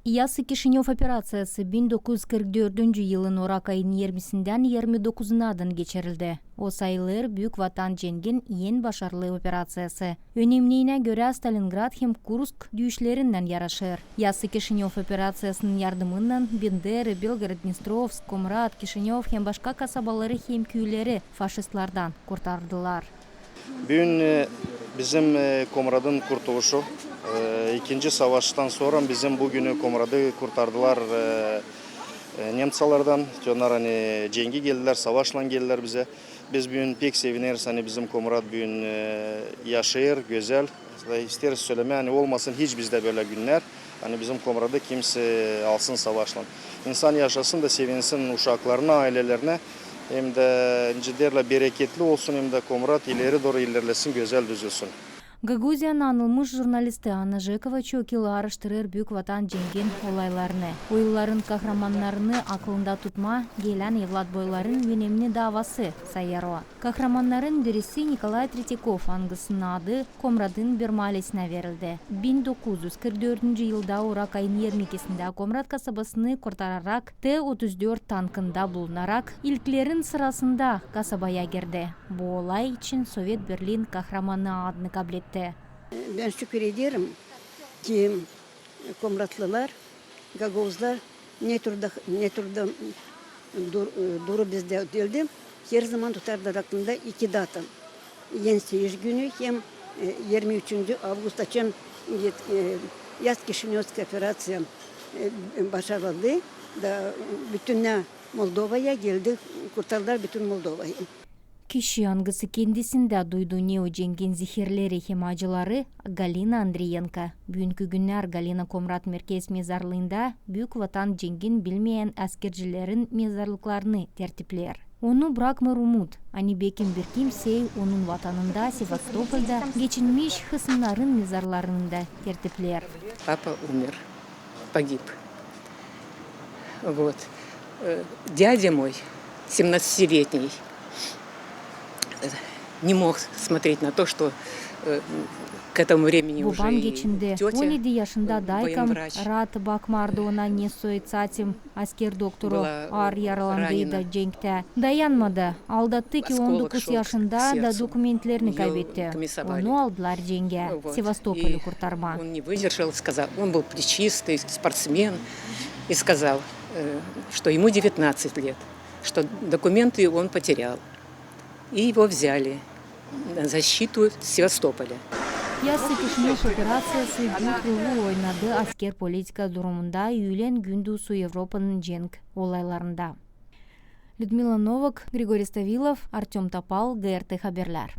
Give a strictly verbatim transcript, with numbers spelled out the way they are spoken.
Яссы Kişinöv operaţiyası bin dokuz üz kırk dördüncü yılın orak ayın irmisindän irmi dokuzunadın geçirildi. O sayılêr Büük Vatan cengin en başarılı operaţiyası. Önemniinä görä, Stalingrad hem Kursk düüşlerindän yaraşêr. Yassıya Kişinöv operaţiyasının yardımınnan Benderi, Belgorod, Dnestrovsk, Komrat, Kişinöv hem başka kasabaları hem küüleri faşistlerdän kurtardılar. Büün, e, bizim, e, Komratın kurtuluşu, e, ikinci savaştan sora bizim bugünü Komratı kurtardılar, e, e, nemţalardan. Onnar, ani, cengi geldilär, savaşlan geldilär bizä. Biz büün pek sevineriz, ani bizim Komrat büün, e, yaşêêr, gözäl. Da isteeriz sölemää, ani olmasın hiç bizdä bölä günnär, ani bizim Komratı kimsey alsın savaşlan. İnsan yaşasın da sevinsin uşaklarına, aylelerinä, hem dä, nicä deerlär, bereketli olsun, hem dä Komrat ileri dooru ilerlesin, gözäl düzülsün. Gagauziyanın anılmış jurnalisti Anna Jekova çok yıl aaraştırêr Büük Vatan cengin olaylarını. O yılların kahramannarını aklında tutmaa gelän evlatboyların önemni daavası, sayêr o. Kahramannarın birisi Nikolay Tretyakov, angısının adı Komratın bir maalesinä verildi. Bin dokuz üz kırk dördüncü yılda orak ayın irmi ikisindä Komrat kasabasını kurtararak, T otuz dört tankında bulunarak, ilklerin sırasında kasabaya girdi. Bu olay için Sovet Birliin Kahramanı adını kabletti. Ben şükür ederim ki, komratlılar, gagauzlar ne türlü, ne türlü dur-, duru bizdä diildi. Herzaman tutardılar aklında iki data. En sevinç günü hem, e, irmi üçüncü avgust, açan, e, Яссы Kişinövskaya operaţiya, e, başarıldı da bütünnä Moldovaya geldi, kurtardılar bütün Moldovayı. Kişi, angısı kendisindä duydu ne o cengin zehirleri hem acıları, Galina Andreyenko. Büünkü günnär Galina Komrat merkez mezarlıında Büük Vatan cengin bilmeyän askercilerin mezarlıklarını tertipleer. Onu brakmêêr umut, ani bekim bir kimsey onun vatanında, Sevastopolda geçinmiş hısımnarın mezarlarını da tertipleer. Папа умер, погиб. Вот. Э, дядя мой, семнадцатилетний, э, не мог смотреть на то, что, э, к этому времени уже и тётя, э, военврач. Bobam geçindi. On edi yaşında daykam raat bakmardı ona, ne soy tatim, asker doktoru, aar yaralandıydı cenktä. Dayanmadı. Aldattı ki on dokuz yaşında da dokumentlerini kaybetti. Onu aldılar cengä, Sevastopolü kurtarmaa. Он не выдержал, сказал, он был плечистый спортсмен, и сказал, э, что ему девятнадцать лет, что документы он потерял. И его взяли на защиту Севастополя. Яссы Kişinöv operaţiyası büük rolu oynadı asker politika durumunda üülen-gündüz Avropanın cenk olaylarında. Lüdmila Novak, Grigori Stavilov, Artöm Topal, GRT Haberlär.